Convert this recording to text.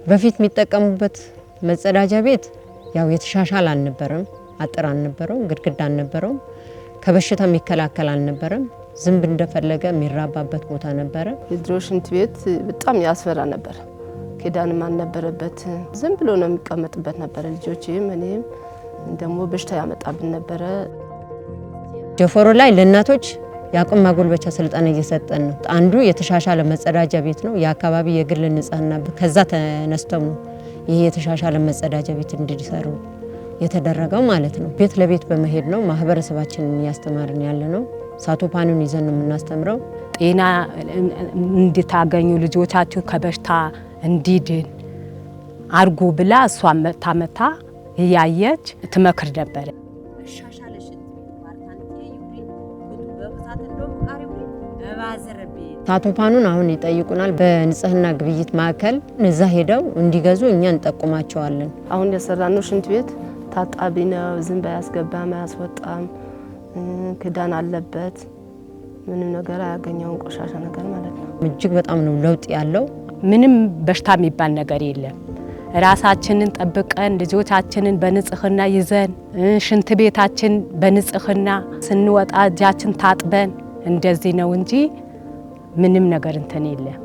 በፊት የሚጠቀሙበት መጸዳጃ ቤት ያው የተሻሻለ አልነበረም። አጥር አልነበረውም፣ ግድግዳ አልነበረውም፣ ከበሽታ የሚከላከል አልነበረም። ዝንብ እንደፈለገ የሚራባበት ቦታ ነበረ። የድሮ ሽንት ቤት በጣም ያስፈራ ነበር። ክዳንም አልነበረበት። ዝም ብሎ ነው የሚቀመጥበት ነበረ። ልጆችም እኔም ደግሞ በሽታ ያመጣብን ነበረ። ጀፎሮ ላይ ለእናቶች የአቅም ማጎልበቻ ስልጠና እየሰጠን ነው። አንዱ የተሻሻለ መጸዳጃ ቤት ነው። የአካባቢ የግል ንጽህና ከዛ ተነስተው ነው ይህ የተሻሻለ መጸዳጃ ቤት እንዲሰሩ የተደረገው ማለት ነው። ቤት ለቤት በመሄድ ነው ማህበረሰባችንን እያስተማርን ያለ ነው። ሳቶፓኑን ይዘን ነው የምናስተምረው። ጤና እንድታገኙ፣ ልጆቻችሁ ከበሽታ እንዲድን አርጉ ብላ እሷ መታ መታ እያየች ትመክር ነበረ። ሳቶፓኑን አሁን ይጠይቁናል። በንጽህና ግብይት ማዕከል እዛ ሄደው እንዲገዙ እኛ እንጠቁማቸዋለን። አሁን የሰራነው ሽንት ቤት ታጣቢ ነው። ዝንብ አያስገባም፣ አያስወጣም። ክዳን አለበት። ምንም ነገር አያገኘውም፣ ቆሻሻ ነገር ማለት ነው። እጅግ በጣም ነው ለውጥ ያለው። ምንም በሽታ የሚባል ነገር የለም። ራሳችንን ጠብቀን፣ ልጆቻችንን በንጽህና ይዘን፣ ሽንት ቤታችን በንጽህና፣ ስንወጣ እጃችን ታጥበን እንደዚህ ነው እንጂ ምንም ነገር እንትን የለም።